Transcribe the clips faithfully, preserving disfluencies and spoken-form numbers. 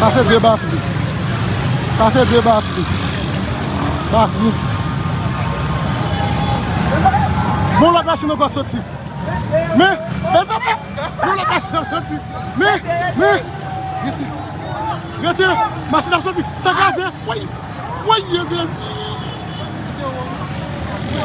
Sa se de batri. Sa se de batri. Batri. Bon, lòt machin ankò soti. Men, mezanmi, bon, lòt machin ap soti. Men, men, rete. Rete, machin ap soti. Sa kraze. Woy. Woy, Jezi.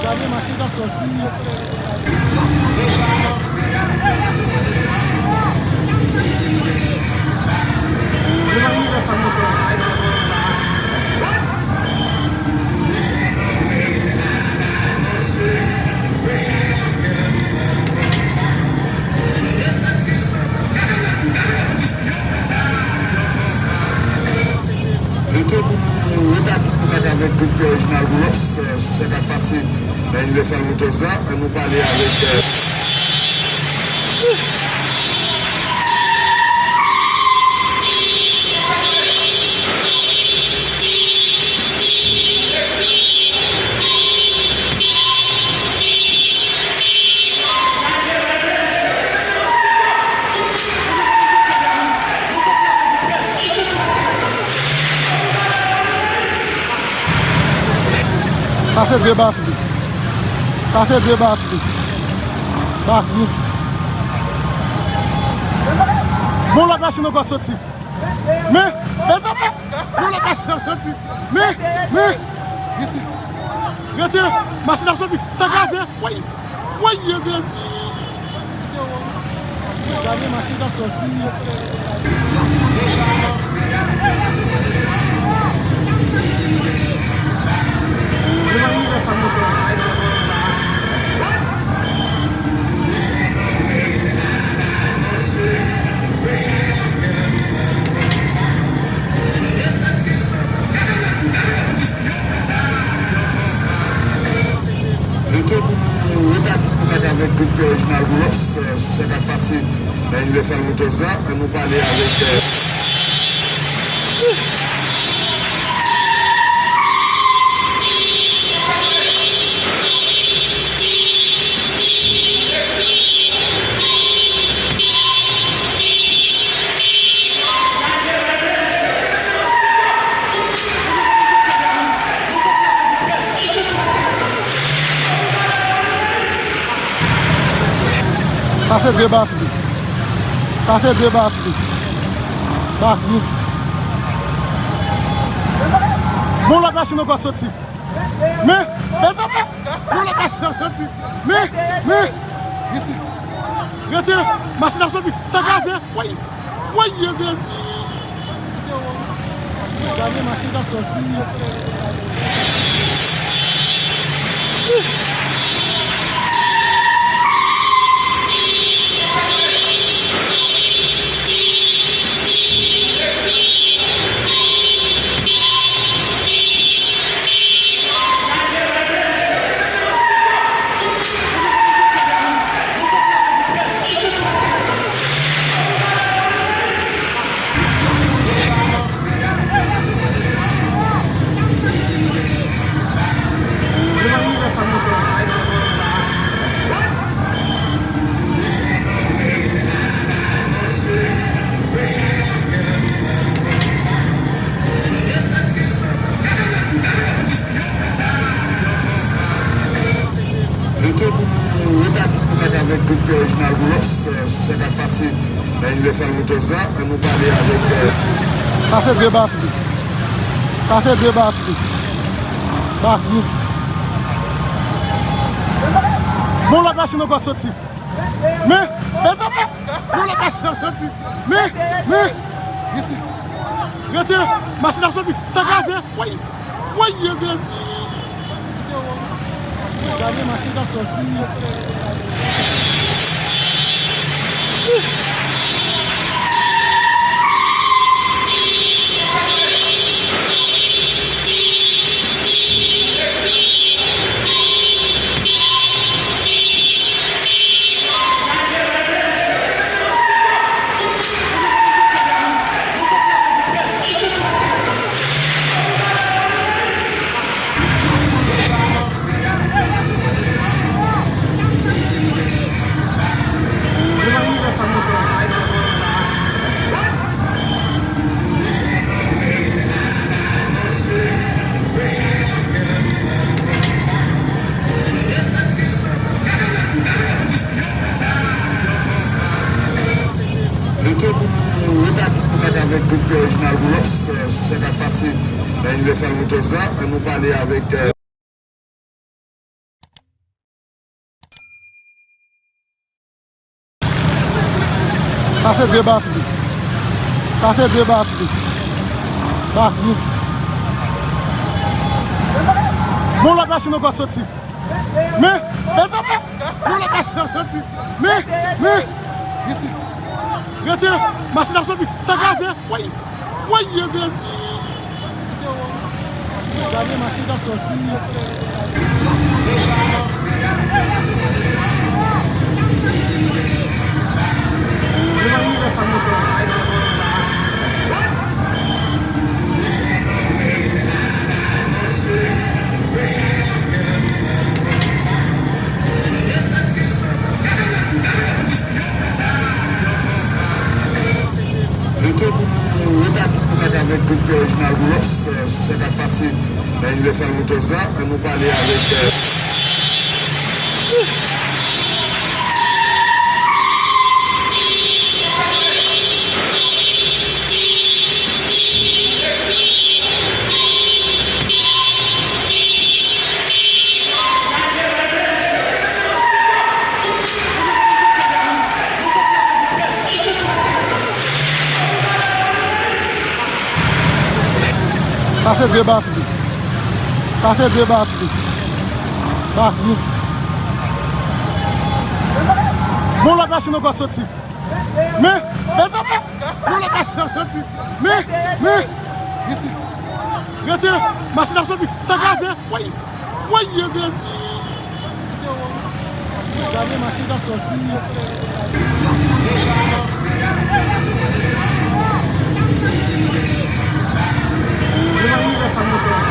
Gade machin k ap soti. Devan Univèsal Motors. Rete pou nou retabli kontak avèk Doktè Reginald Boulos, euh, sou sa k ap pase nan Universal Motors la. Ann nou pale avèk, euh, Sa se de batri. Sa se de batri. Batri. Bon, lòt machin ankò soti. Men, mezanmi, bon, lòt machin ap soti. Men, men, rete. Rete, machin ap soti. Sa kraze. Woy. Woy, Jezi. Gade machin k ap soti. Devan Univèsal Motors. Rete pou nou retabli kontak avèk Doktè Reginald Boulos, euh, sou sa k ap pase nan Universal Motors la. Ann nou pale avèk, euh, Sa se de batri. Sa se de batri. Batri. Bon, lòt machin ankò soti. Men, mezanmi, bon, lòt machin ap soti. Men, men, rete. Rete, machin ap soti. Sa kraze. Woy. Woy, Jezi. Gade machin k ap soti. Rete pou nou retabli kontak avèk Doktè Reginald Boulos, euh, sou sa k ap pase nan Universal Motors la. Ann nou pale avèk, euh, sa se de batri. Sa se de batri. Batri. Bon, lòt machin ankò soti. Men, mezanmi, bon, lòt machin ap soti. Men, men, rete. Rete, machin ap soti. Sa kraze. Woy. Woy, Jezi. Gade machin k ap soti. Sou sa k ap pase nan Universal Motors la, ann nou pale avèk, eh, Sa se de batri. Sa se de batri. Batri. Bon, lòt machin ankò soti. Men, mezanmi, yon lòt machin ap soti. Men, men, rete, rete, machin ap soti. Sa kraze, woy, woy, Jezi. Gade machin k ap soti. Devan Universal Motors. Rete pou nou retabli kontak avèk Doktè Reginald Boulos, eh, sou sa k ap pase nan Universal Motors la. Ann nou pale avèk, eh, Sa se de batri. Sa se de batri. Batri. Bon, lòt machin ankò soti. Men, mezanmi, yon lòt machin ap soti. Men, men, rete, rete, machin ap soti. Sa kraze, woy, woy, Jezi. Gade machin k ap soti. Devan Universal Motors.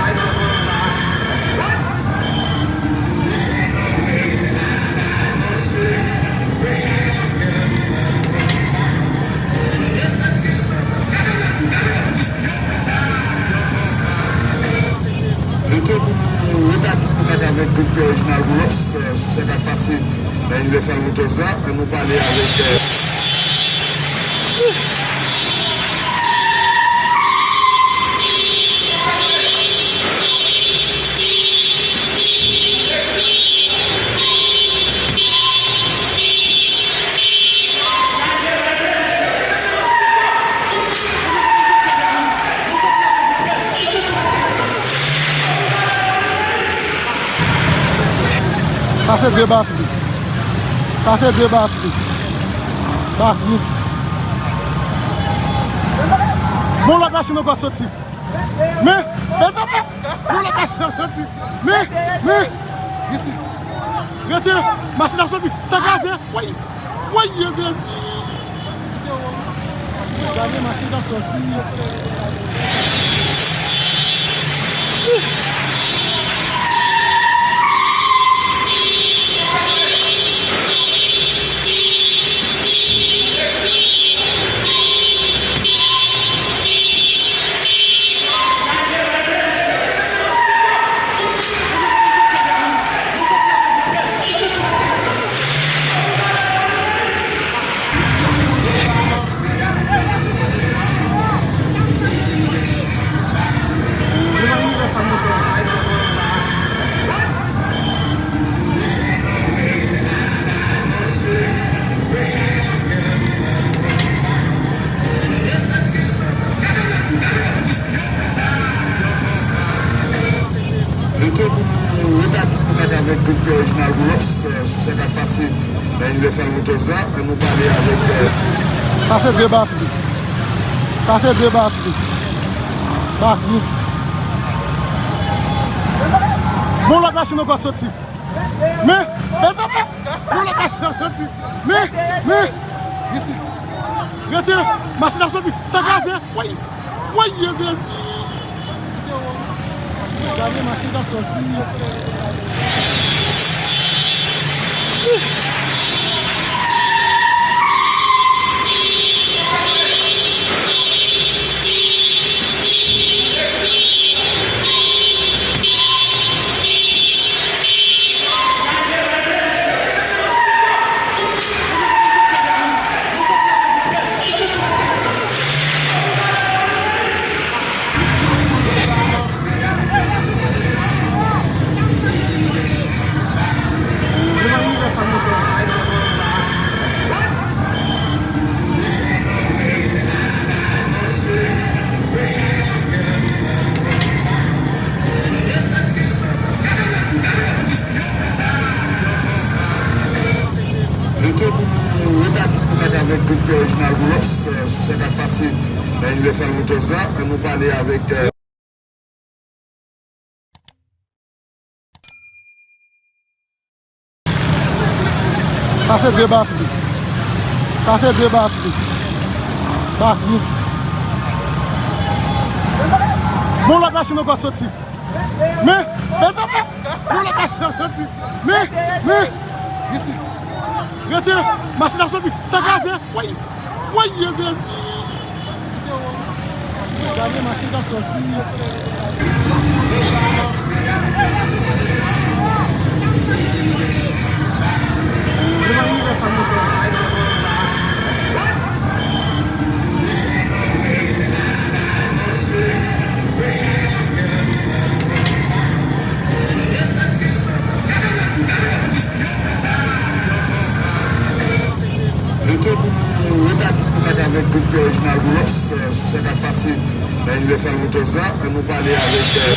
Rete pou nou retabli kontak avèk Doktè Reginald Boulos, eh, sou sa k ap pase nan Universal Motors la. Ann nou pale avèk, eh, Sa se de batri. Sa se de batri. Batri. Bon, lòt machin ankò soti. Men, mezanmi, yon lòt machin ap soti. Men, men, rete, rete, machin ap soti. Sa kraze, woy, woy, Jezi. Gade machin k ap soti. Rete pou nou retabli kontak avèk Doktè Reginald Boulos, eh, sou sa k ap pase nan Universal Motors la. Ann nou pale avèk, eh, Sa se de batri. Sa se de batri. Batri. Bon, lòt machin ankò soti. Men, mezanmi, yon lòt machin ap soti. Men, men, rete, rete, machin ap soti. Sa kraze, woy, woy, Jezi. Gade machin k ap soti. Rete pou nou retabli kontak avèk Doktè Reginald Boulos, eh, sou sa k ap pase nan Universal Motors la. Ann nou pale avèk, eh, Sa se de batri. Sa se de batri. Batri. Bon, lòt machin ankò soti. Men, mezanmi, yon lòt machin ap soti. Men, men, rete, rete, machin ap soti. Sa kraze, woy, woy, Jezi. Gade machin k ap soti. Devan Universal Motors. Rete pou nou retabli kontak avèk Doktè Reginald Boulos, eh, sou sa k ap pase nan Universal Motors la. Ann nou pale avèk, eh,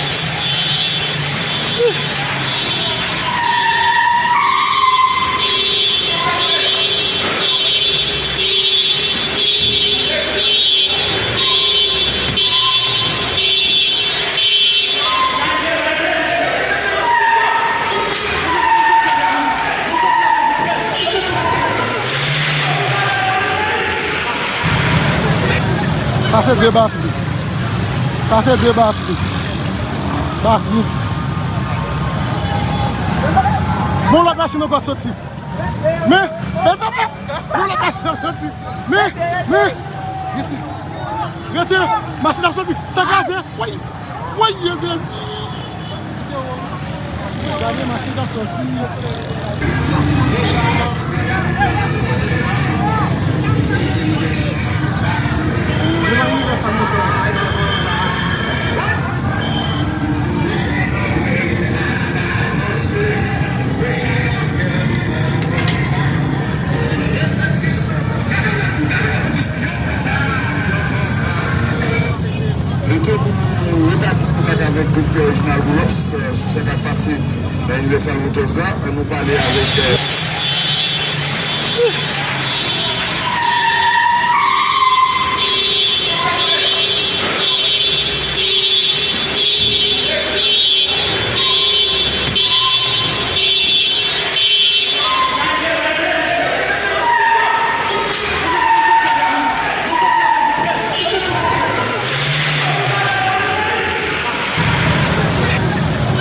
Sa se de batri. Sa se de batri. Batri. Bon, lòt machin ankò soti. Men, mezanmi, yon lòt machin ap soti. Men, men, rete, rete, machin ap soti. Sa kraze, woy, woy, Jezi. Gade machin k ap soti. Devan Universal Motors. Rete pou nou retabli kontak avèk Doktè Reginald Boulos, eh, sou sa k ap pase nan Universal Motors la. Ann nou pale avèk, eh,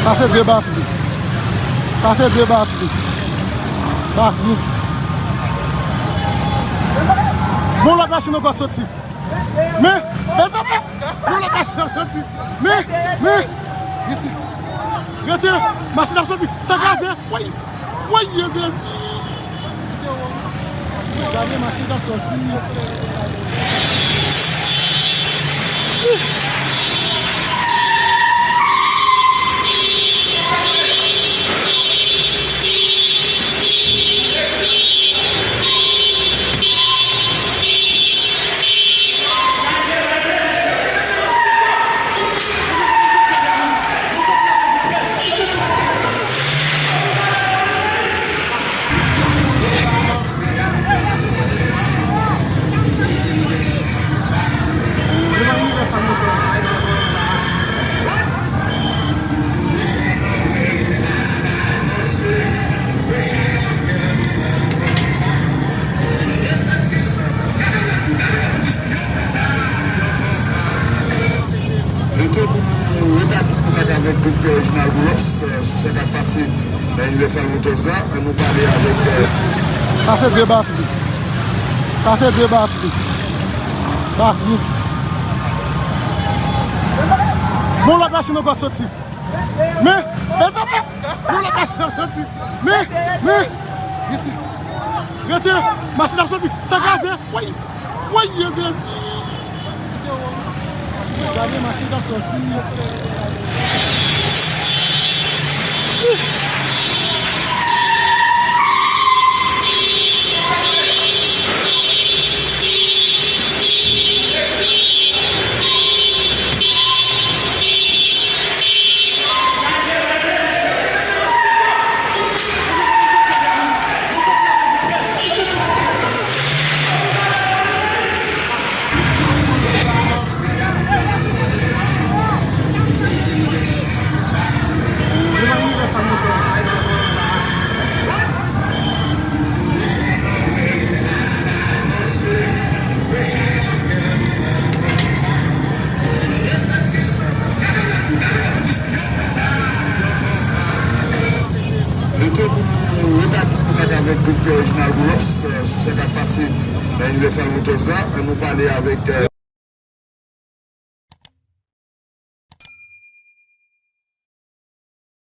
Sa se de batri. Sa se de batri. Batri. Bon, lòt machin ankò soti. Men, mezanmi, yon lòt machin ap soti. Men, men, rete, rete, machin ap soti. Sa kraze, woy, woy, Jezi. Gade machin k ap soti. Rete pou nou retabli kontak avèk Doktè Reginald Boulos, eh, sou sa k ap pase nan Universal Motors la. Ann nou pale avèk, eh, sa se de batri. Sa se de batri. Batri. Bon, lòt machin ankò soti. Men, mezanmi, yon lòt machin ap soti. Men, men, rete, rete, machin ap soti. Sa kraze, woy, woy, Jezi. Gade machin k ap soti. Rete pou nou retabli kontak avèk Doktè Reginald Boulos, euh, sou sa k ap pase nan Universal Motors la. Ann nou pale avèk, euh,